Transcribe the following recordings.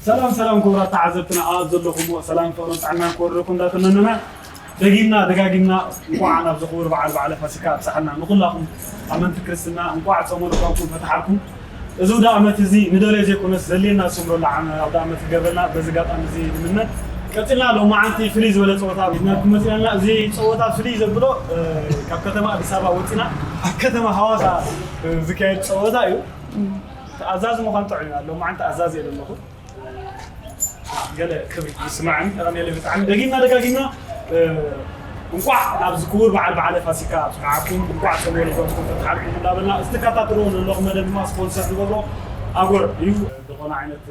ሰላም ሰላም ክቡራት ተዓዘብትና ኣብ ዘለኹምዎ ሰላም ፍቕርን ጥዕናን ክወርደኩም እንዳተመነና ደጊምና ደጋጊምና እንኳዕ ናብዚ ክቡር በዓል በዓለ ፋሲካ ኣብፀሐና። ንኹላኹም ኣመንቲ ክርስትና እንኳዕ ጾመ ርሑቕኩም ፈትሓልኩም። እዚ ኣውደ ዓመት እዚ ንደልዮ ዘይኮነስ ዘድልየና ዝሰምረሉ ዓመ ኣውደ ዓመት ይገብረልና። በዚ ኣጋጣሚ እዚ ንምነ። ቀፂልና ሎማዓንቲ ፍልይ ዝበለ ፀወታ ሒዝናልኩም መፂና ኣለና። እዚ ፀወታ ፍልይ ዘብሎ ካብ ከተማ ኣዲስ ኣበባ ወፂና ኣብ ከተማ ሃዋሳ ዝካየድ ፀወታ እዩ። ተኣዛዚ ምዃን ጥዑይ እዩ። ሎማዓንቲ ኣዛዚ እየ ዘለኹ። ገለ ክብሪ ይስማዓኒ። ተቐንየለይ ብጣዕሚ። ደጊምና ደጋጊምና እንቋዕ ናብዚ ክቡር በዓል በዓለ ፋሲካ ኣብጽሓኩም፣ እንቋዕ ጾመ ርሑቕኩም ፈትሓልኩም እንዳበልና፣ እዚ ትከታተልዎ ዘለኹም መደብ ድማ ስፖንሰር ዝገብሮ ኣጎር እዩ። ዝኾነ ዓይነት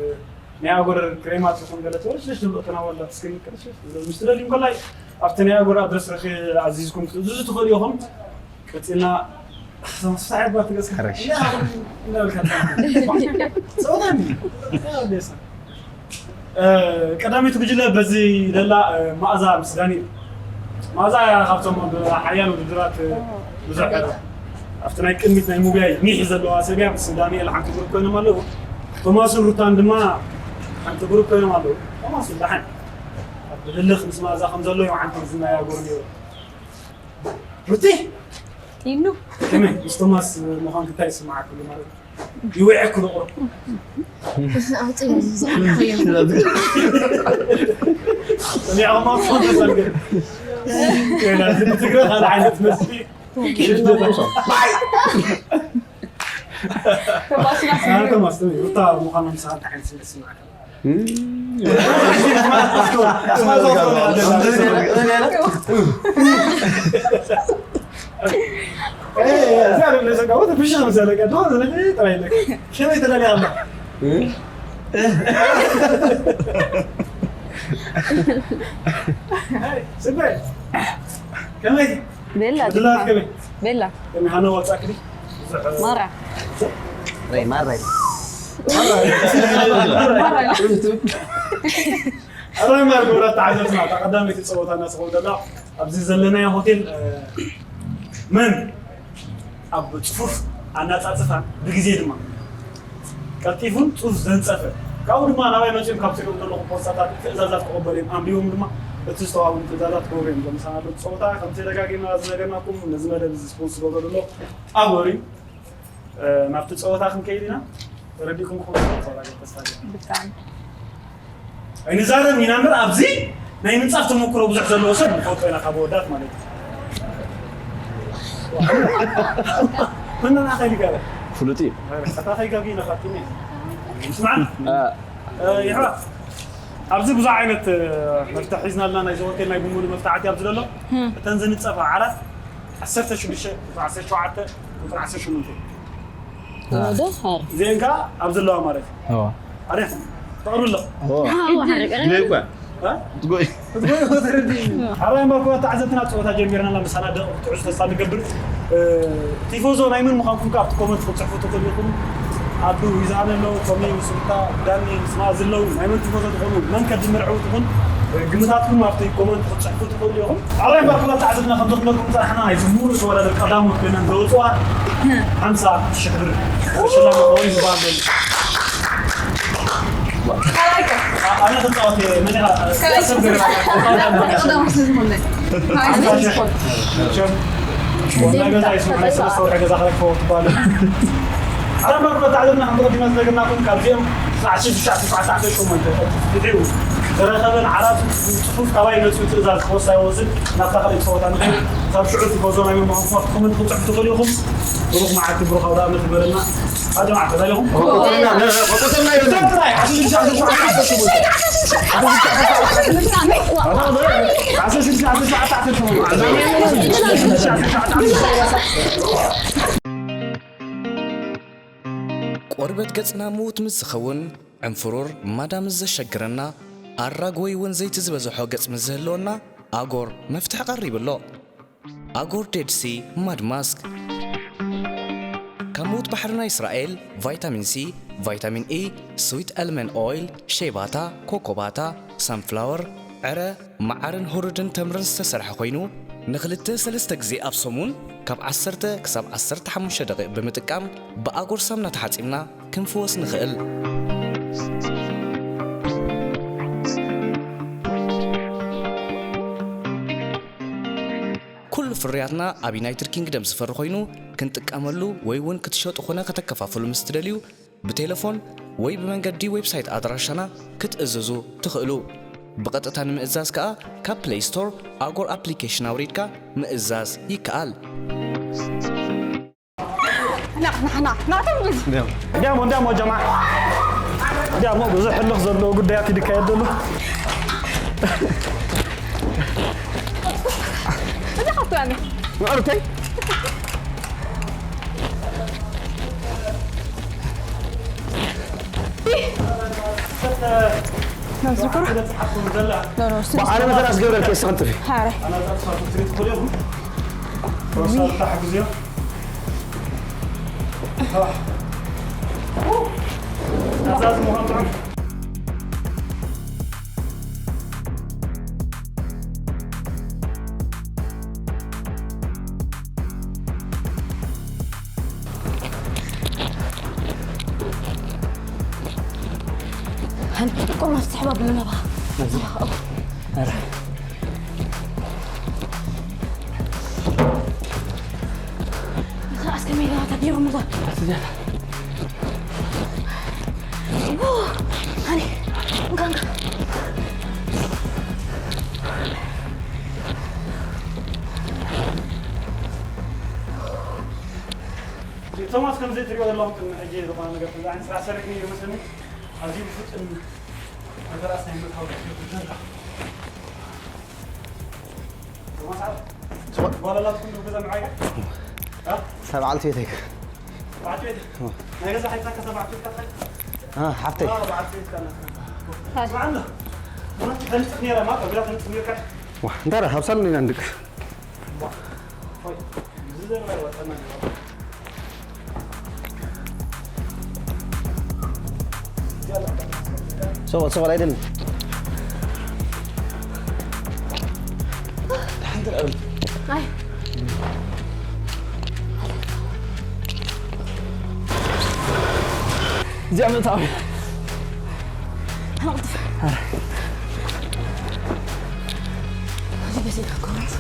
ናይ ኣጎር ክሬማት ይኹን ገለ ትበልሽልሽ ዝብሎ ተናወላ እስኪ ቅርሽሽ ምስ ትደልዩ እንከላይ ኣብቲ ናይ ኣጎር ኣድረስ ረኺ ኣዚዝኩም ክትእዝዙ ትኽእሉ ኢኹም። ቀጺልና ተስፋ ዕግባ ትገዝካ። ሕርሽ። ያ፣ እንዳበልካ ጸወታ እንዲ። ያ፣ ደሳ። እ፣ ቀዳመይቲ ጉጅለ በዚ ደላ፣ እ፣ መኣዛ ምስ ዳንኤል። መኣዛ ካብቶም ብሓያል ውድድራት፣ እ፣ ብዙሕ ኣብቲ ናይ ቅድሚት ናይ ሙቢያይ ኒሕ ዘለዋ ሰብ እያ። ምስ ዳንኤል ሓንቲ ግሩፕ ኮይኖም ኣለዉ። ቶማስን ሩታን ድማ ሓንቲ ግሩፕ ኮይኖም ኣለዉ። ቶማስ ደሓን ኣብ ህልኽ ምስ መኣዛ ከም ዘሎ እዮም ሓንቲ ዝናያገሩ ነይሩ። ሩቲ! ኢሉ። ከመይ? ምስ ቶማስ ምዃንኪ እንታይ ይስምዓኪ ኣሎ ማለት እዩ? ይውዕኩ ዶ ቁሩብ? ኣውፅእ ዝሓልፈዮ። ሰሚዕኹማ ትፈልጡ ሰልገ። ከና፣ እዚ ብትግረ ካልእ ዓይነት መስሊ። ተባስና አ፣ ቶማስ፣ ሩታ ምዃና ምሳኻ እንታይ ዓይነት ስምዒት ይስምዓካ? ከመይ? ቤላ ድላት ከመይ? ቤላ። ከመይ ሃነ ወጻክዲ? ማራ። ረይ ማራይ። ኣራይ ማር ክቡራት ተዓዘብትና፣ እታ ቀዳመይቲ ጸወታ እናተኸወደላ ኣብዚ ዘለናዮ ሆቴል፣ እ፣ መን ኣብ ጽፉፍ ኣናጻጽፋ ብግዜ ድማ ቀልጢፉን ጽፉፍ ዘንጸፈ፣ ካብኡ ድማ ናባይ መጺኦም ካብ ትሪኦም ዘለኹም ፖስታታት ትእዛዛት ክቕበሉ እዮም። ኣንቢቦም ድማ እቲ ዝተዋህቦም ትእዛዛት ክገብሩ እዮም። ዘመሰናዶ ጸወታ ከምቲ ደጋጊምና ዝነገርናኩም ነዚ መደብ እዚ ስፖንስ ዝገብሮ ዘሎ ኣጎር እዩ። እ፣ ናብቲ ጸወታ ክንከይድ ኢና። ተረዲእኩም ክኸውን ተስፋ እገብር። ብጣዕሚ። ኣይንዛረብ ኢና እምበር ኣብዚ ናይ ምንጻፍ ተመክሮ ብዙሕ ዘለዎ ሰብ ንፈልጦ ኢና ካብ ኣወዳት ማለት እዩ። መን ናኻ ኢልካ? ፍሉጥ እዩ። ኣታ ከይጋጊ ኢና ካብቲ ስማዕ። እ፣ እ፣ ይሕዋ። ኣብዚ ብዙሕ ዓይነት፣ እ፣ መፍትሒ ሒዝና ኣለና። ናይዚ ሆቴል ናይ ብሙሉ መፍትሓት እዩ ኣብዚ ዘሎ። እተን ዝንጸፋ ዓራት ዓሰርተ ሽዱሽተ፣ ቁጽሪ ዓሰርተ ሸውዓተ፣ ቁጽሪ ዓሰርተ ሸሞንተ። ወደ ሃር። እዚአን ከዓ ኣብ ዘለዋ ማለት እዩ። እዋ። ኣሪፍ። ተቕርብሎ። እዋ። እዋ፣ ሃር። ግለይ እኳ። እ? ትጎይ። ትጎይ፣ ተረዲእኒ። ሓራይ እምበር ክቡራት ተዓዘብትና ጸወታ ጀሚርና፣ ምሳና ደቂቕ ክትሕዙ ተስፋ ንገብር። እ፣ ቲፎዞ ናይ መን ምዃንኩም ከዓ ኣብቲ ኮመንት ክትጽሕፉ ትኽእሉ ኢኹም። ኣዱ ይዝሃነ ኣለዉ፣ ቶሚ ምስ ሩታ፣ ዳኒ ምስ መኣዝ ኣለዉ፣ ናይ መን ቲፎዞ ትኾኑ፣ መን ከድምር ዕውት ይኹን፣ ግምታትኩም ኣብቲ ኮመንት ክትጽሕፉ ትኽእሉ ኢኹም። ኣብ ናይ ባርኩላ ተዓዘብትና ከም ዘኽለኩም ዝጸናሕና፣ ናይዚ ሙሉእ ተወዳደር ቀዳሞት ኮይነን ዘውጽዋ ሓምሳ ሽሕ ብር ሽልማት ክኸውን ይግባእ ዘሎ። ኣነ ክጻወት እየ፣ መን ኢኻ? ሰብ ገረባ። ቀዳሞት ስለ ዝኾነ። ሓምሳ ሽሕ። መቸም፣ ዋና ገዛ ይስምዓኒ፣ ሰለስተ ወርሒ ገዛ ክረክቦ ትባሉ። ዓለም ባርኩ ተዓዘብና፣ ከም ተቐዲምና ዝነገርናኩም፣ ካብዚኦም ዓሰርተ ሽዱሽተ፣ ዓሰርተ ሸውዓተ፣ ዓሰርተ ሸሞንተ ድሕሪኡ ዝረኸበን ዓራቱ ብጽፉፍ ካባይ መጺኡ ትእዛዝ ክወስድ ኣይወስድ ናብታ ካልኣይቲ ጸወታ ንኸይድ። ካብ ሽዑ ቲፎዞ ናይ መማኽንኩም ኮመንት ክትጽሕፉ ትኽእሉ ኢኹም። ብሩኽ መዓልቲ፣ ብሩኽ ኣውደ ዓመት ይበለና። ኣጆና፣ ከዛ ኢኹም። ቆቆተና፣ ቆቆተና ይበለና። ዓሰርተ ሽዱሽተ፣ ዓሰርተ ሸውዓተ፣ ዓሰርተ ሸሞንተ። ዓሰርተ ሽዱሽተ፣ ዓሰርተ ሸውዓተ፣ ዓሰርተ ሸሞንተ። ቆርበት ገጽና ምዉት ምስ ዝኸውን፣ ዕንፍሩር ማዳ ምስ ዘሸግረና፣ ኣራግ ወይ እውን ዘይቲ ዝበዝሖ ገጽ ምስ ዝህልወና፣ ኣጎር መፍትሒ ቀሪቡ ኣሎ። ኣጎር ዴድ ሲ ማድ ማስክ። ካብ ምዉት ባሕርና እስራኤል፣ ቫይታሚን ሲ፣ ቫይታሚን ኢ፣ ስዊት ኣልመንድ ኦይል፣ ሼባታ፣ ኮኮባታ፣ ሳንፍላወር፣ ዕረ፣ መዓርን ሁሩድን ተምርን ዝተሰርሐ ኮይኑ፣ ንኽልተ ሰለስተ ግዜ ኣብ ሰሙን ካብ ዓሰርተ ክሳብ ዓሰርተ ሓሙሽተ ደቂቕ ብምጥቃም ብኣጎር ሳምና ተሓጺብና ክንፍወስ ንኽእል። ፍርያትና ኣብ ዩናይትድ ኪንግደም ዝፈሪ ኮይኑ፣ ክንጥቀመሉ ወይ እውን ክትሸጡ ኾነ ከተከፋፍሉ ምስ ትደልዩ፣ ብቴሌፎን ወይ ብመንገዲ ዌብሳይት ኣድራሻና ክትእዝዙ ትኽእሉ። ብቐጥታ ንምእዛዝ ከኣ ካብ ፕለይ ስቶር ኣጎር ኣፕሊኬሽን ኣውሪድካ ምእዛዝ ይከኣል። ና ና ና ና ተምብል እንዲያሞ እንዲያሞ ጀማ እንዲያሞ ብዙሕ ሕልኽ ዘለዎ ጉዳያት ይድካየድ ዘሎ እዛ ከፍትዋኒ ምዕርተይ ናብዚ ኩራ ዶሮ ኣነ መተን ኣስገብረልኪ እስኺ እንትፊ ሓረ ሓንቲ ቆርማስ ትሕባ ብልመባ ኧረ ከኣስ ከመይ ገባታ ዲሮሞታ ኣነ እንካ እንካ ቶማስ ከምዚ ትሪኦ ዘለኹም ቅድሚ ሕጂ ዝኾነ ነገር ከምዚ ዓይነት ስራሕ ሰሪሕ ነይሩ መስለኒ። ኣዝዩ ብፍጹም መተርኣስ ናይ ምርካብ ድሕሪ ዘሎ። ቶማስ ኣብ ጓል ኣላትኩም ዶ ገዛ ምዓያ? እ? ሰብዓልቲ ቤተይ በዓልቲ ቤት? ናይ ገዛ ሓይልካ ሰብዓልቲ ቤትካ ትኸድ? ሓፍተይ ኣዎ፣ በዓልቲ ቤትካ ኣለካ። ስማዕ ኣሎ። ብናትካ ተንጽፍ ነይራ፣ ማ፣ ብላ ተንጽፍ ነይርካ? ዋ እንታይ ደኣ ካብ ሳሎን ኢና ንድቅስ ሆይ፣ እዚ ዘረባ ይወጣና። ሶቆል ሶቆል ኣይደልን ኣይ እዚኣ ምእታዊ ኣቕልጥፍ እዚ በዚ ኮረስ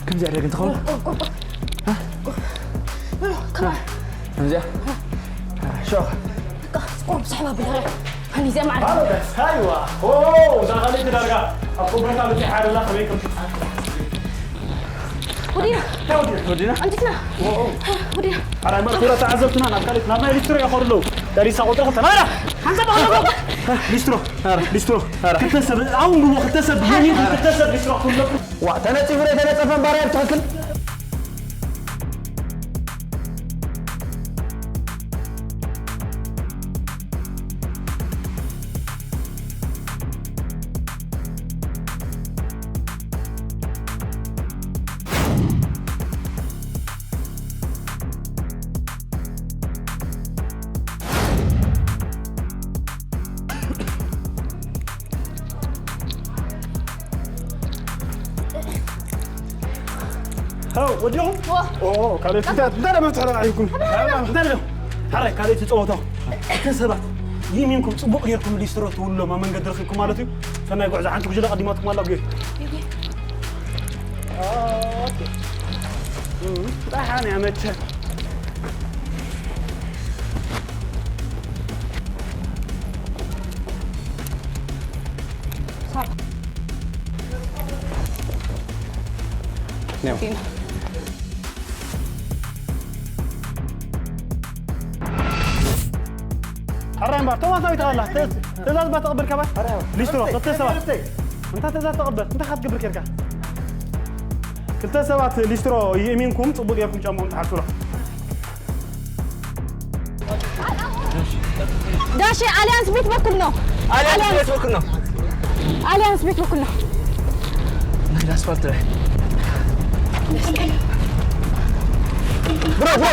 ከምዚኣ ደግ እንትኸውን ከምዚኣ ሸኻ ቁሩብ ስሕባ ብላ ሃኒ እዚኣ ማለት ሃይዋ ኦ እዛ ካልእቲ ዳርጋ ኣብ ኮበርታ በፂሓ ደላ ከመይ ከም ወዲና ወዲና ኣንቲትና ወዲና ኣራይ መርኩራ ተዓዘብትና ናብ ካልእቲ ናብ ናይ ሊስትሮ ይኸዱ ኣለዉ ዳሪሳ ቁጥሪ ክልተ ናበላ ሓንሳብ ኣኸለኩ ሊስትሮ ሊስትሮ ክልተ ሰብ ኣሁን ብሞ ክልተ ሰብ ብሚኒት ክልተ ሰብ ሊስትሮ ክብለኩም ዋ ተነፂፉ ዶ ተነፀፈ ባርያ ብትኽክል ሃው ወዲኹም ካልኦት እንታይ እንታይ ለመት ተረባሒኩም እንታይ ለ ሓራይ ካልኦት ትፀወታ ክልተ ሰባት ይሚንኩም ፅቡቅ ጌርኩም ሊስትሮ ትውሎም ኣብ መንገዲ ረኪብኩም ማለት እዩ ሰናይ ጉዕዞ ሓንቲ ጉጅለ ቀዲማትኩም ኣላ ጉ ጣሓን ያመቸ ሕራይ እምበር ቶማስ ናበይ ተቐላ ትእዛዝ ባ ተቐብል ከባ ሊስትሮ ክልተ ሰባት እንታ ትእዛዝ ተቐበል፣ እንታይ ክትገብር ኬድካ? ክልተ ሰባት ሊስትሮ ይእሚንኩም፣ ጽቡቕ ጌርኩም ጫማኦም ትሓጽሮ። ጋሼ፣ አሊያንስ ቤት በኩል ነው። አሊያንስ ቤት በኩል ነው። አሊያንስ ቤት በኩል ነው። ናይ ኣስፋልት ላይ ብሮ ብሮ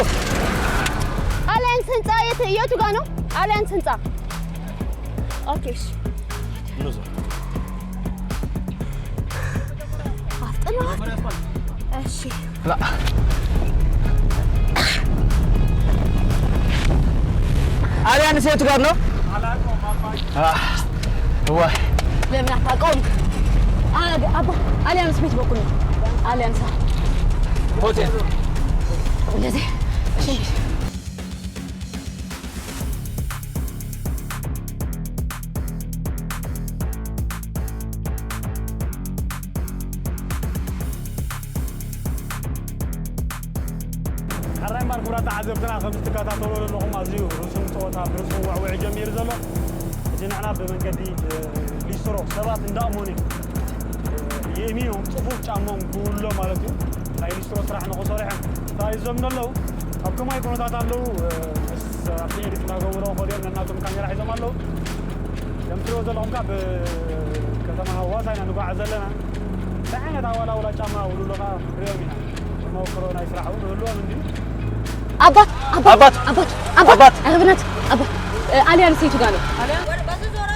አሊያንስ ህንፃ የት፣ የቱ ጋ ነው? አሊያንስ ህንፃ። ኦኬ፣ እሺ። አፍጥነዋል። እሺ። አሊያንስ የቱ ጋር ነው? ለምን አታውቀውም? አባ አሊያንስ ቤት በኩል ነው። አሊያንስ ሆቴል እንደዚህ። እሺ። ሕራይ እምበኣር ክቡራት ተዓዘብትና፣ ከም እትከታተልዎ ዘለኹም ኣዝዩ ርሱን ፀወታ ብርሱን ውዕውዒ ጀሚሩ ዘሎ። እዚ ንሕና ብመንገዲ ሊስትሮ ሰባት እንዳእመኑ የእሚኖም ፅፉፍ ጫሞም ክውሎ ማለት እዩ። ናይ ሊስትሮ ስራሕ ንኽሰርሑ ተታይዞም ዘለዉ ኣብ ከማይ ኩነታት ኣለዉ። ምስ ኣብቲ ኤዲት እናገበሩ ከዲኦም ነናቶም ካሜራ ሒዞም ኣለዉ። ከም ትሪኦ ዘለኹም ካብ ከተማ ሃዋሳ ኢና ንጓዓዝ ዘለና። እንታይ ዓይነት ኣዋላውላ ጫማ ውልውሎ ከዓ ክንሪኦም ኢና። ተመክሮ ናይ ስራሕ እውን ይህልዎም እንዲ አባት አባት አባት አባት ኧረ በእናትህ አባት አሊያንስ የቱ ጋር ነው? በዚህ ዞረ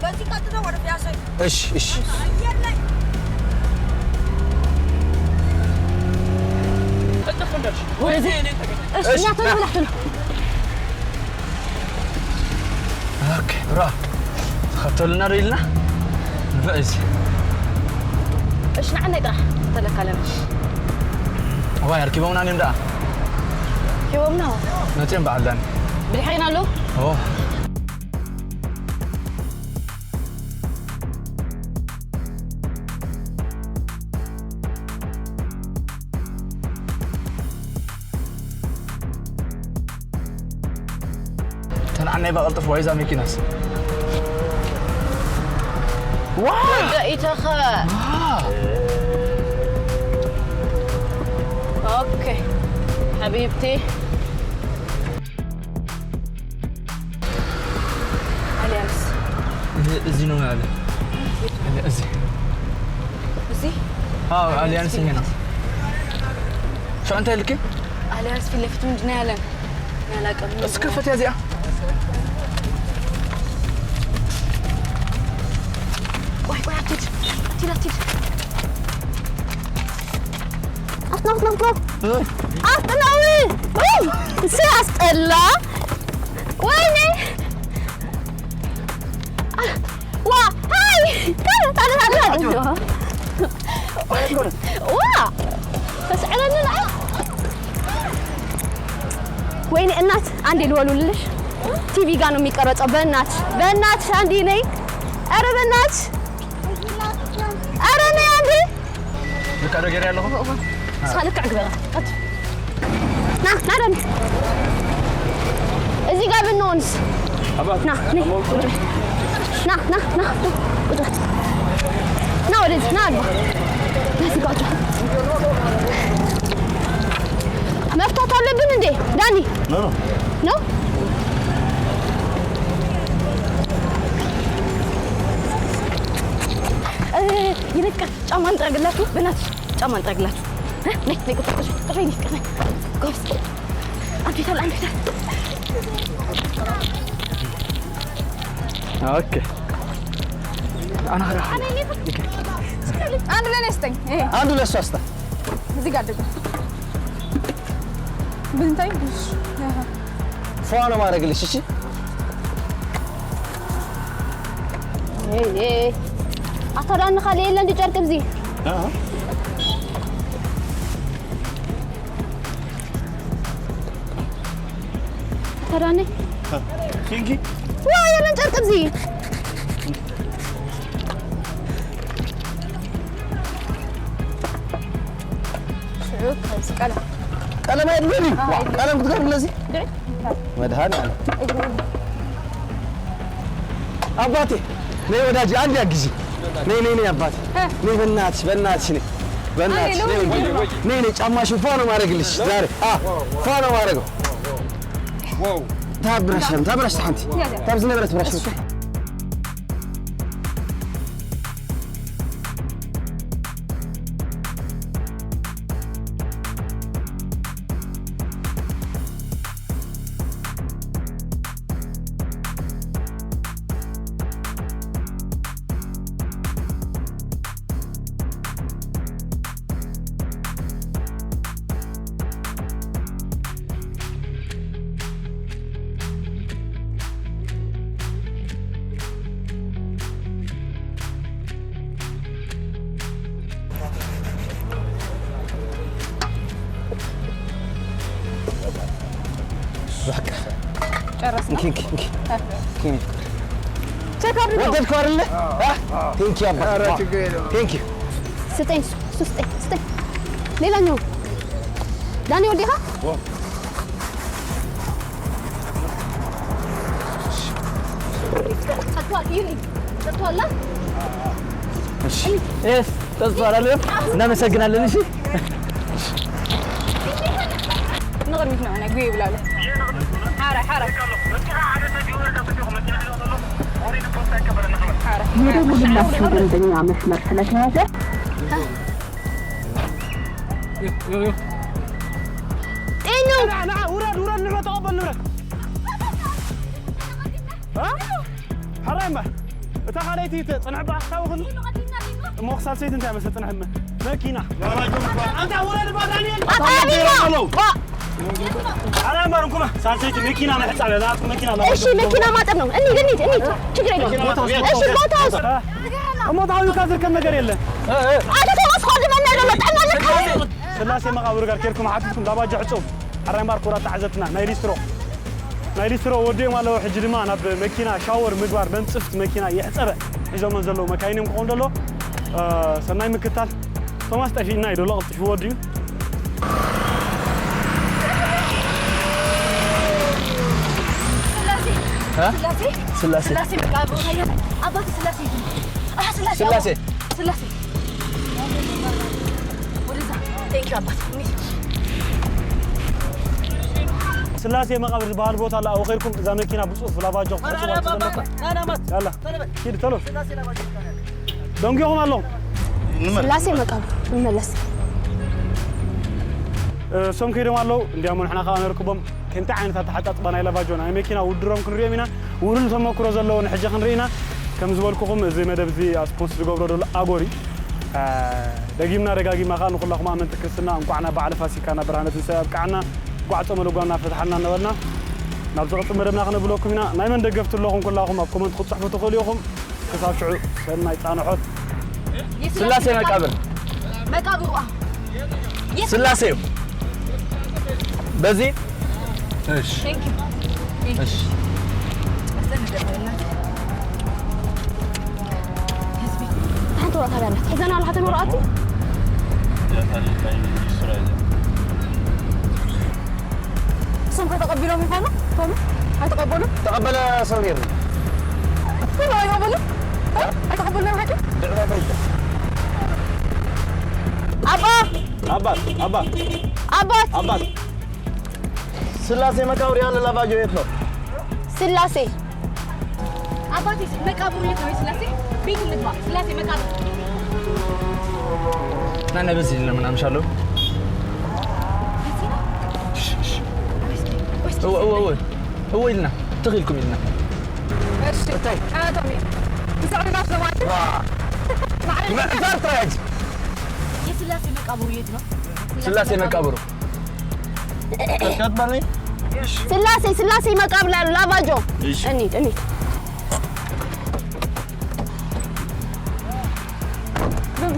በዚህ ቀጥታ ወደ ፒያሳ እሺ እሺ ወደዚህ እሺ እኛ ቶሎ ብላችሁ ነው። ኦኬ ብራ ተኸተሉና ዶ ኢልና ንፍዕ እዚ እሺ ንዓናይ ጥራሕ ተለካለና ዋይ ኣርኪቦምና እዮም ደኣ ሂቦምና መፅኦም በዓል ዳኒ ብድሕሪና ኣለዉ ኦ ተንዓናይ በቐልጥፍ ዋይዛ መኪናስ ወደ ኢተኸ ኦኬ ሓቢብቲ ኣሊያንስ እዚ ነው ያለ እዚ እዚ አዎ አሊያንስ ይሄ ነው ሻንታ ልክ አሊያንስ ፊት ለፊት ምንድን ነው ያለን ያላቀም እስከ ፈት ያዚያ ቆይ ቆይ አትሂድ አትሂድ አትሂድ አፍጥነው አፍጥነው አፍጥነው ሲያስጠላ ወይኔ ዋ ሃይ ታለ ታለ ታለ ዋ ተስዕረኒ ወይኔ እናት አንዴ ልወሉልሽ ቲቪ ጋር ነው የሚቀረጸው በእናትሽ በእናትሽ አንዴ ነይ ኧረ በእናትሽ ኧረ ነይ አንዴ ልካ ዶ ገይረ ኣለኹ ሳልካ ግበራ ና ና ደም እዚህ ጋር ብንሆንስ ና ነይ ቁጭ በል። ና ና ና ቁጭ በል። ና ወደዚህ ና አልባ ና እዚህ ጋር ቁጭ በል። መፍታት አለብን እንዴ ዳኒ ነው ይልቅ ጫማ እንጥረግላችሁ በእናትሽ ጫማ እንጥረግላችሁ ነይ ነይ ቁጭ ቁጭ ቁጭ ነይ ቁጭ ነይ ጎብስ አንዱ ይታል አንዱ ይታል ኦኬ አና አንድ ለኔ ስጠኝ። ይሄ አንዱ ለእሷ ስጣ እዚህ ጋር ደግሞ ብንታይ ፏ ነው ማድረግልሽ እሺ ወይኔ አቶ ዳን ካልእ የለ እንዲ ጨርቂ ብዚ ኣታ ዳነይ ኪንኪ ዋ የለን ጨርቂ ብዚ ሽዑ ካብዚ ቀለም ቀለም አይደለም ቀለም ክትገርም ለዚ መድሃን ያለ አባቴ ነይ ወዳጅ አንድ ያግዢ ነይ ነይ ነይ አባት ነይ በእናትሽ በእናትሽ ነይ በእናትሽ ነይ ወንድሜ ነይ ነይ ጫማሽን ፋ ነው ማድረግልሽ ዛሬ አ ፋ ነው ማድረገው ታብራሽ ታብራሽ ሓንቲ ታብዚ ነበረት ብራሽ ጨረስና። ኪንኪ ኪንኪ ቼክ አድርገው። ወደድከው አይደለ? ቴንክ ዩ አባ። ቴንክ ዩ። ስጠኝ፣ እሱ ስጠኝ፣ ስጠኝ። ሌላኛው ዳኒ ወዲኻ ሰጥቷል። ይኸውልህ፣ ሰጥቷል። እሺ፣ ተስፋ አላለም። እናመሰግናለን። እሺ፣ ንቕድሚት ንዑ፣ ናይ ጉየ ይብላሉ። ሓራይ፣ ሓራይ። የደወሉላቸው ደንበኛ መስመር ስለተያዘ ጤኑ ውረድ፣ ውረድ፣ ንብረት ተቐበል፣ ንብረት ሕራይ እምበር እታ ካልኣይቲ ትፅንሕ በኣ ክታዊ ክሉ እሞ ክሳልሰይቲ እንታይ መሰ ፅንሕ እመ መኪና ኣንታ ውረድ እባ ዳንኤል ኣታ ኣቢልካ ዋ ሕራይ እምበር እንኩማ ሳልሰይቲ መኪና ምሕፃብ እያ ዝኣቱ መኪና ኣለዋ እሺ መኪና ማጠብ ነው እንሂድ እንሂድ እንሂድ ችግር የለውም እሺ ቦታውስ እሞ ታዊካ ዝርከብ ነገር የለን ኣቶ ቶማስ ኳ ዝበና ዘሎ ጠና ልካ ስላሴ መቃብር ጋር ኬድኩም ሓቲትኩም ላባጃ ሕፁ ሕራይ እምበር ኩራት ተዓዘብትና ናይ ሊስትሮ ናይ ሊስትሮ ወዲኦም ኣለዉ ሕጂ ድማ ናብ መኪና ሻወር ምግባር መንፅፍት መኪና የሕፀረ ሒዞሞ ዘለዉ መካይን እዮም ክኾኑ ደሎ ሰናይ ምክታል ቶማስ ጠፊእና እዩ ደሎ ቀልጢፍዎ ድዩ ስላሴ ስላሴ ስላሴ መቃብር ቦታ የለ። አባቴ ስላሴ ይሁን። አህ ስላሴ ስላሴ አባቴ። ስላሴ ወደዛ ቴንክ ዩ አባቴ። እንሂድ። ስላሴ መቃብር ዝበሃል ቦታ ኣላ ኣብኡ ከይድኩም እዛ መኪና ብፅሑፍ ላባጆ ክትሕፅዋ ትዘለኩም ያላ ኪድ ተሎ ደንጊኹም ኣለኹም ስላሴ መቃብር ንመለስ እሶም ከይዶም ኣለዉ እንዲያሞ ንሕና ከዓ ነርክቦም ከምቲ ዓይነት ኣተሓፃፅባ ናይ ለባጆ ናይ መኪና ውድሮም ክንሪኦም ኢና ውሉድ ተመክሮ ዘለዎ ንሕጂ ክንርኢ ኢና ከም ዝበልኩኹም እዚ መደብ እዚ ስፖንስ ዝገብሮ ዘሎ ኣጎሪ ደጊምና ደጋጊምና ከዓ ንኩላኹም ኣመንቲ ክርስትና እንኳዕ ናብ በዓለ ፋሲካ ናብ ብርሃነ ትንሳኤ ኣብቅዓና እንኳዕ ጾመ ልጓምና ፈትሓልና እናበልና ናብ ዝቕፅል መደብና ክነብለኩም ኢና ናይ መን ደገፍቲ ኣለኹም ኩላኹም ኣብ ኮመንት ክትፅሕፉ ትኽእሉ ኢኹም ክሳብ ሽዑ ሰናይ ፃንሖት ስላሴ መቃብር መቃብሩ ስላሴ እዩ በዚ እሺ እሺ ሓንቲ ወረቐት ኣላ ሒዘና ኣላ ሓተን ወረቐቱ እሶም ከተቐቢሎም ይኾኑ ኮኑ ኣይተቐበሉ ተቐበለ ሰብ ነይሩ ኩሉ ኣይቐበሉ ኣይተቐበሉ ሓቂ ኣባ ኣባት ኣባት ኣባት ኣባት ስላሴ መቃብር ያለ ላባጆ የት ነው? ስላሴ አባቴ መቃብሩ የት ነው? ስላሴ ቤት እንግባ። ስላሴ መቃብር ናና በዚ ለምን አምሻለሁ? እወ እወ እወ እወ ኢልና ትኽኢልኩም ኢልና እሺ ኣቶሚ ብዛዕባ ናት ለማለት መዕፈር ትራጅ የስላሴ መቃብሩ የት ነው? ስላሴ መቃብሩ ቀጥቀጥባለይ ስላሴ ስላሴ መቃብር ላሉ ላባጆ እሺ። እንሂድ እንሂድ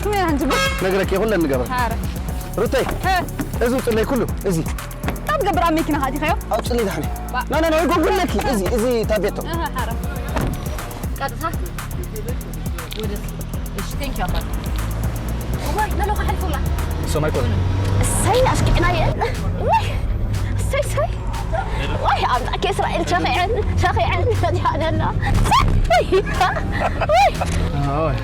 ከመይ ኣንጅ ነግረክ የኹለን ንገበር ሓረ ሩተይ እዚ ውፅለይ ኩሉ እዚ ካብ ገብር ኣብ መኪና ካዲኸዮ ኣውፅለይ ዳሕነ ናና ናይ ጎጉለኪ እዚ እዚ ታቤቶ ሓረ ቀጥታ ወደ እሺ ቴንክ ዩ ኣባት ወይ ለሎ ከሐልፉላ ሰማይ ኮን እሰይ ኣሽኪዕናየን ወይ እሰይ እሰይ ወይ ኣምላክ እስራኤል ሸኺዐን ሸኺዐን ፈቲሓነና ወይ ወይ ኦይ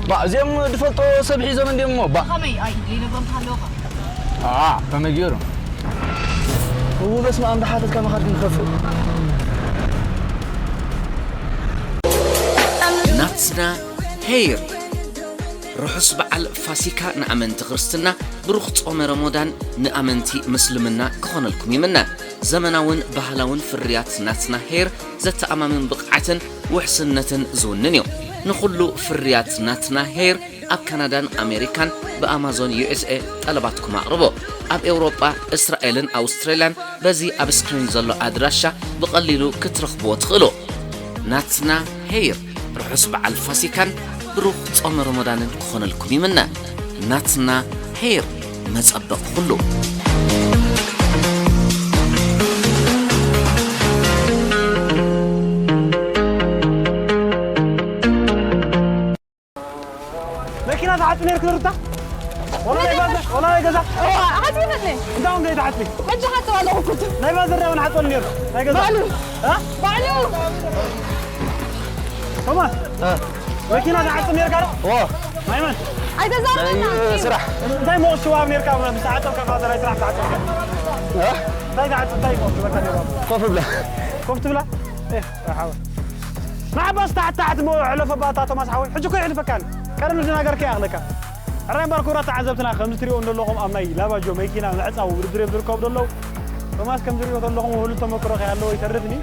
ባ እዚኦም ዝፈልጦ ሰብ ሒዞም እንዲኦም እሞ ባ ከመይ ኣይ ዘይነግሮም ተሃለወ ኸ? ኣ ከመይ ገይሩ? እው በስመ ኣብ እንዳሓተትካ መኻድ ክንከፍእ። ናትና ሄይር ርሑስ በዓል ፋሲካ ንኣመንቲ ክርስትና፣ ብሩኽ ጾመ ረሞዳን ንኣመንቲ ምስልምና ክኾነልኩም ይምነ። ዘመናውን ባህላውን ፍርያት ናትና ሄር ዘተኣማምን ብቕዓትን ውሕስነትን ዝውንን እዩ። ንኹሉ ፍርያት ናትና ሄር ኣብ ካናዳን ኣሜሪካን ብኣማዞን ዩ ኤስ ኤ ጠለባትኩም ኣቕርቦ። ኣብ ኤውሮጳ፣ እስራኤልን ኣውስትራልያን በዚ ኣብ ስክሪን ዘሎ ኣድራሻ ብቐሊሉ ክትረኽብዎ ትኽእሉ። ናትና ሄር ርሑስ በዓል ፋሲካን ብሩኽ ጾመ ረመዳንን ክኾነልኩም ይምነ። ናትና ሄር መጸበቕ ኩሉ። መኪና ትሓጽብ ነይርክ ሩታ? ወላ ናይ ባዘር፣ ወላ ናይ ገዛ? እዋ፣ ሓጺበትኒ። እንታይ እንታይ ትሓጽቢ? ሕጂ ሓጽብ ኣለኹ ኩቱ። ናይ ባዘር እውን ሓጽበሉ ነይሩ። ናይ ገዛ? ባዕሉ። እ? ባዕሉ። ቶማስ? እ? መኪና ትሓጽብ ነይርካ ዶ? እዋ። ናይ መን? ኣይገዛእኩን ናይ ስራሕ። እንታይ ሞሽ ዋብ ነይርካ? ምስ ተሓጸብካ ካብዛ ናይ ስራሕ ተሓጸብካ? እ? እንታይ ትሓጽብ? እንታይ ሞሽ በቃ ነይሩ? ኮፍ ብላ። ኮፍ ትብላ? ኤ፣ ሓወይ። ንዓባስ ታሕቲ ታሕቲ እሞ ሕለፎ ባታ ቶማስ ሓወይ። ሕጂ እኮ የሕልፈካን። ቀደም ዝናገርካ ይኣኽለካ። ሕራይ እምበር ክቡራት ተዓዘብትና፣ ከምዚ ትሪኦ እንደለኹም ኣብ ናይ ላባጆ መኪና ምዕጻው ውድድር እዮም ዝርከቡ ዘለዉ። ቶማስ ከምዚ ሪኦ ዘለኹም ውህሉል ተመክሮ ከይሃለዎ ይተርፍኒ።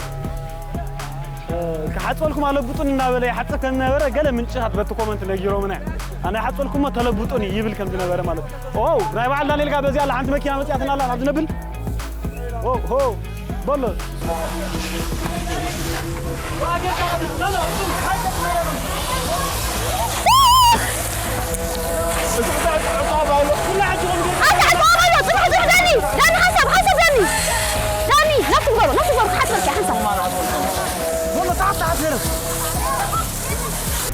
እ፣ ክሓጽበልኩም ኣለብጡኒ እናበለ ይሓጽብ ከም ዝነበረ ገለ ምንጭታት በቲ ኮመንት ነጊሮምና እዮም። ኣነ ይሓጽበልኩም እሞ ተለብጡኒ ይብል ከም ዝነበረ ማለት እዩ። ኦ፣ ናይ በዓል ዳንኤል ጋር በዚኣ ኣላ ሓንቲ መኪና መጺኣትና ኣላ፣ ናብዚ ነብል። ሆ፣ ሆ፣ በሎ። ኣታ፣ ኣታ፣ በሎ። ጽንሕ፣ ጽንሕ፣ ዳኒ። ዳኒ፣ ሓንሳብ፣ ሓንሳብ፣ ዳኒ። ዳኒ፣ ናብቲ ግበሮ፣ ናብቲ ግበሮ፣ ክሓጽበልካ፣ ሓንሳብ። በሎ፣ ሰዓት፣ ሰዓት፣ ገይረ።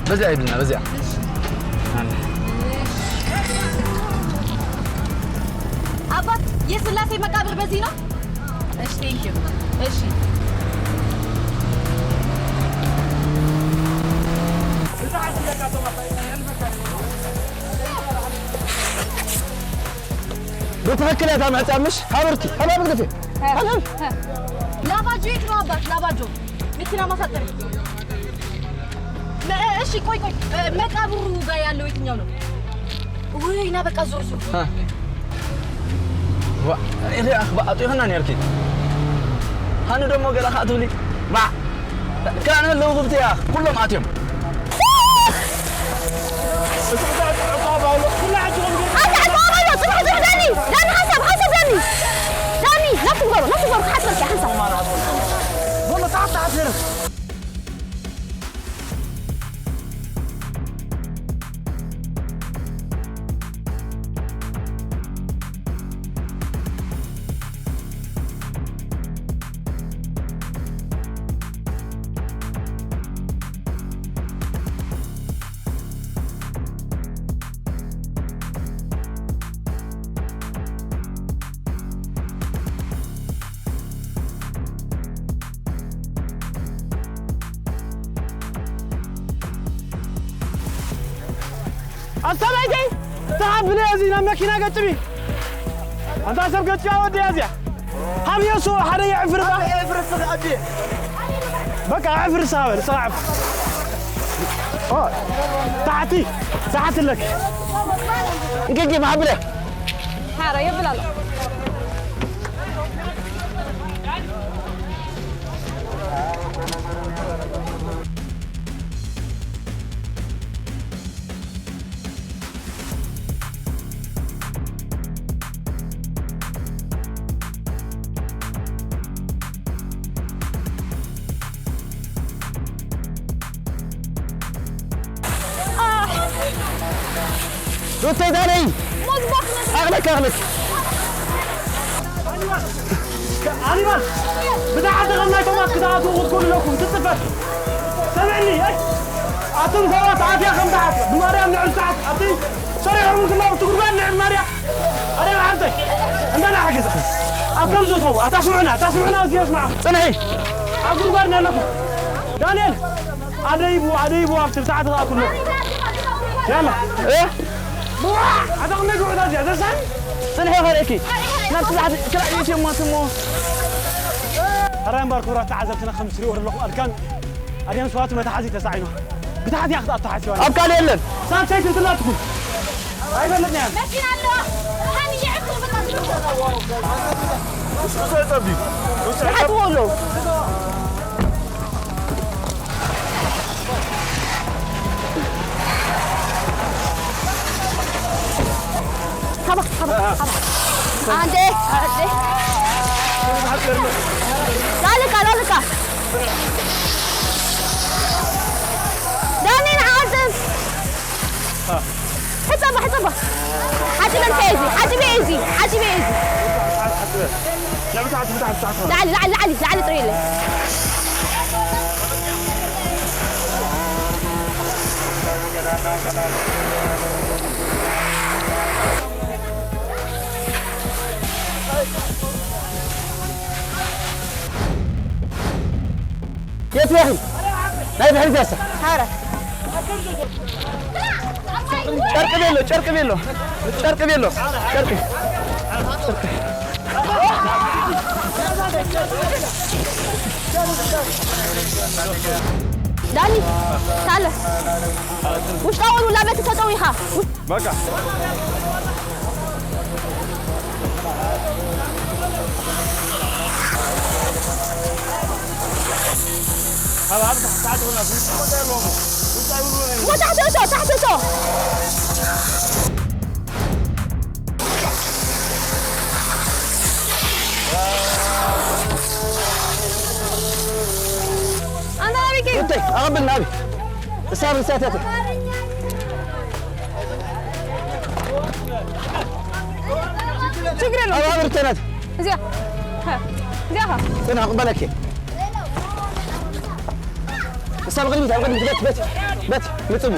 በዚኣ ይብልና፣ በዚኣ። አባት የስላሴ መቃብር በዚህ ነው? እሺ፣ ቴንክ ዩ። እሺ። ብትኽክል እያ እታ ምዕጻ፣ ምሽ? ሃብርቲ፣ ሃብ፣ ሃብ ግደፊ። ሃብ፣ ሃብ። ላባጆ የት ነው አባት? ላባጆ መኪና ማሳጠር። መ-፣ እሺ፣ ቆይ፣ ቆይ። እ፣ መቃብሩ ጋር ያለው የትኛው ነው? ውይ፣ ና በቃ ዞር ዞር። እ። ዋ፣ ሪኣኽ ብኣጡ ይኸና ነርኪ። ሃኒ ደሞ ገለ ኸኣ ትብሊ። ባ፣ ካን ህልው ክብቲ እያ። ኩሎም ኣትዮም። ኣታ፣ ኣታ፣ ኣታ፣ ኣታ፣ ዳኒ፣ ዳኒ፣ ሓንሳብ፣ ሓንሳብ፣ ዳኒ። ዳኒ፣ ናብቲ ግበሮ፣ ናብቲ ግበሮ፣ ክሓጽበልካ፣ ሓንሳብ። ቦሎ፣ ሰዓት፣ ሰዓት፣ ሰዓት። ኣሰበይቲ ተቐብለ እዚ ናብ መኪና ገጥሚ። ኣንታ ሰብ ገጭያ ወዲ እዚኣ። ሃብ የሱ ሓደ የዕፍር ባ። የዕፍር ስኻ ኣዲ። በቃ ዕፍር ስኻ በል፣ ስኻ ዕፍር። ኦ፣ ታሕቲ፣ ታሕቲ ኣለክ። እንክንኪ ማዕብለ። ሓረ የብል ኣሎ። ሩተይ ዳነይ! ኣኽለክ፣ ኣኽለክ። ኣኒባል፣ ብዛዕባ ከም ናይ ቶማስ ክትኣትዉ ክትክእሉ ኣለኩም፣ ትጽፈት። ሰምዕኒ፣ ኣይ! ኣቱም ሰባት ኣትያ ከም ሰዓት፣ ብማርያም ንዕል ሰዓት፣ ኣቲ ሰሪሖም ክላው ትጉርባን ንዕል ማርያ። ኣረ ሓንተ፣ እንደና ሓግዝ። ኣብ ከም ዝእትዉ፣ ኣታ ስምዑና፣ ኣታ ስምዑና፣ እዚ ስምዓ። ጽንሒ። ኣብ ጉድጓድ ነው ያለኩት። ዳንኤል፣ ኣደይቡ፣ ኣደይቡ፣ ኣብቲ ብታዕቲ ከኣ ኩሎ። ያላ። እ? ኣታ ቁም ነገር ወዳጅ፣ እዛ ሳሚ? ጽንሒ ከርእየኪ። ናብ ጽላዕቲ፣ ጽላዕቲ እሞ፣ እሞ። ሕራይ እምበር ክቡራት ተዓዘብትና፣ ከም ትሪእዎ ዘለኹም ኣድካሚ ኣድያም ስዋቱ መታሓዚ ተሳዒኑ። ብታሕቲ እያ ክትኣቱ ሓሲባ። ኣብ ካልእ የለን። ሳብ ሰይቲ ትላትኩም። ኣይፈለጥናያን። መኪና ኣለዋ። ሃኒ ይዕቅል በቃ። እስኪ ውሳይ ጸቢብ። ውሳይ ይሓትዎ ኣለዉ። ሓባ፣ ሓባ፣ ሓባ። ኣንዴ፣ ኣንዴ። ላልካ፣ ላልካ። ዳኒ ንዓጽም። ሕጸባ፣ ሕጸባ። ሓጺበ እንታይ እዚ? ሓጺበ እዚ፣ ሓጺበ እዚ። ላዕሊ፣ ላዕሊ፣ ላዕሊ፣ ላዕሊ ጥሪለይ። የት ወኺ? ናይ ድሕሪት ያሳ። ሐረ። ጨርቂ ቤሎ፣ ጨርቂ ቤሎ፣ ጨርቂ ቤሎ፣ ጨርቂ። ዳኒ፣ ታለ። ውሽጣ ወልውላ በቲ ተጠዊኻ። በቃ። እሞ ታሕቲ እቶ፣ ታሕቲ እቶ። ኣንታ ናበይ ከይዱ? እተይ፣ ኣቐብልና፣ ኣበይ? እሳብ፣ እሳብ፣ እሳብ። ችግር የለውም። ኣብ፣ ኣብ ርተናት። እዚኣ። ሀ፣ እዚኣ ኸ? ጽና፣ ክቕበለኪ። እሳብ ቅድሚት፣ ኣብ ቅድሚት፣ በት፣ በት፣ በት፣ ምጽቡ።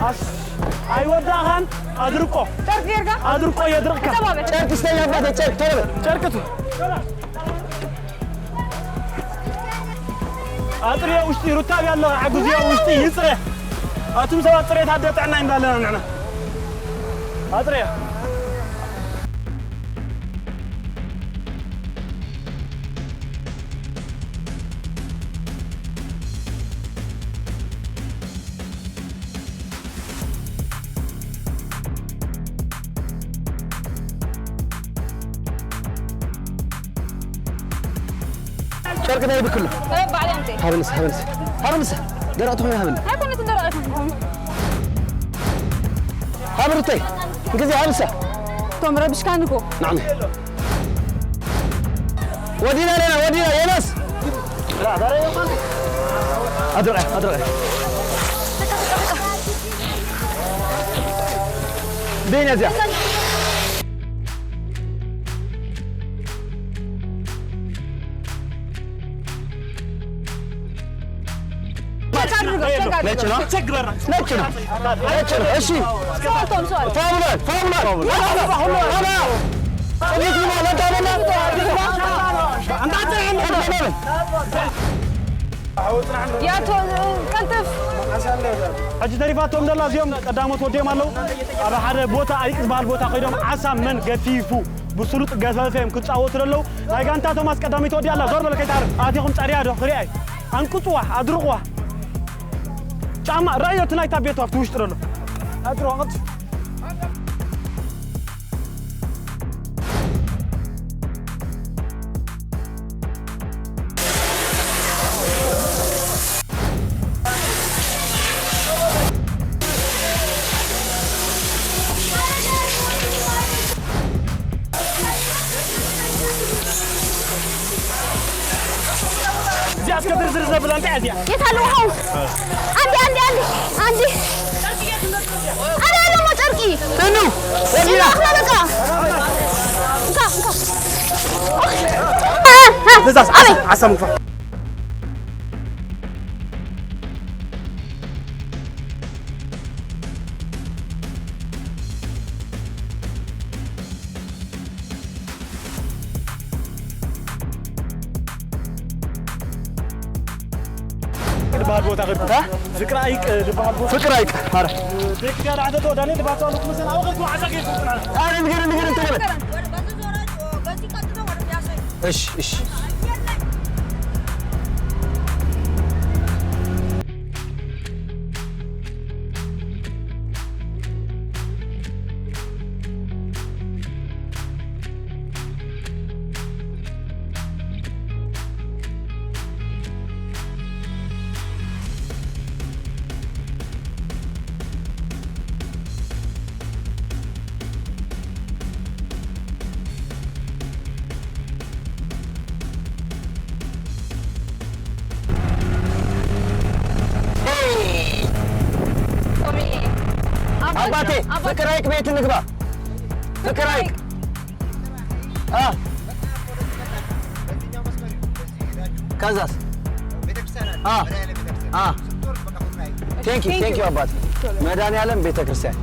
ኣስ-፣ ኣይወዳእኻን። ኣድርቆ። ጨርቂ ጌርካ? ኣድርቆ የድርቅካ። ተባበ። ጨርቂ ስተኛ ኣባቴ፣ ጨርቂ፣ ቶሎ በል። ጨርቂ ቱ። ኣጥርዮ ውሽጢ፣ ሩታ ኣብያ ኣለኻ፣ ሓግዝዮ ውሽጢ፣ ይጽረ። ኣቱም ሰባት ጽሬት ኣደ ጥዕና ይብላ ኣለና ንሕና። ኣጥርዮ። ጨርቂ ናይ ብክሉ። እ፣ ባዕለይ ኣምፅእ። ሃበንስ፣ ሃበንስ። ሃበንስ። ደረቕ ትኾኒ ሃበን። ኣይኮነትን ደረቕ ኣይኮነትን። ሃበን እተይ። ግዜ ሃበንሳ። እቶም ረብሽካኒ እኮ። ናዕኒ። ወዲና ኣለና፣ ወዲና፣ የናስ። ኣድረቐ፣ ኣድረቐ። በይና እዚኣ። ነጭ ነው? ነጭ ነው? ነጭ ነው። እሺ። ፋውላል፣ ፋውላል። ፋውላል። ያቶ ቀልጥፍ። ሕጂ ተሪፋቶም ዘላ እዚኦም ቀዳሞት ወዲኦም ኣለዉ። ኣብ ሓደ ቦታ፣ ኣሪቅ ዝበሃል ቦታ ከይዶም ዓሳ መን ገፊፉ ብስሉጥ ገፈፈ እዮም ክጻወቱ ዘለዉ። ናይ ጋንታ ቶማስ ቀዳመይቲ ወዲኣ ኣላ። ዞር በለ ከይትዓርፍ። ኣቲኹም ጸርያ ዶ ክሪኣ እዩ። ኣንቅጽዋ፣ ኣድርቕዋ። ጫማ፣ ረኣዮ እቲ ናይታ ቤት ኣብቲ ውሽጢ ዘሎ። ኣድርቕዋ፣ ቀጽ። እዚኣ እስከ ዝርዝር ዘብላ እንታይ እያ እዚኣ? የት ኣለ ውሃው? ኣንዴ፣ ኣንዴ፣ ኣንዴ፣ ኣንዴ። ኣረ፣ ኣረ፣ ሞ ጨርቂ። እኑ፣ ጨርቂ ወዲና። ኣኽላ በቃ። እንካ፣ እንካ። ትእዛዝ፣ ኣበይ? ዓሳ፣ ዓሳ ምግፋ። ዝበሃል ቦታ ኸድኩ። እ? ፍቅሪ ኣይቅ ዝበሃል ቦታ። ፍቅሪ ኣይቅ፣ ኣረ። ደቂ ጋር ሓደ ተወዳኒ ድባቶ ኣሉት መሰል ኣወኸድኩ ዓሳ ገይርኩ። ኣረ፣ ንገረን፣ ንገረን፣ ተገረን። እሺ፣ እሺ። ኣባቴ፣ ፍቅር ሐይቅ ቤት እንግባ። ፍቅር ሐይቅ። አ። ከዛስ? አ። አ። Thank you፣ thank you አባቴ። መድኃኔዓለም ቤተክርስቲያን።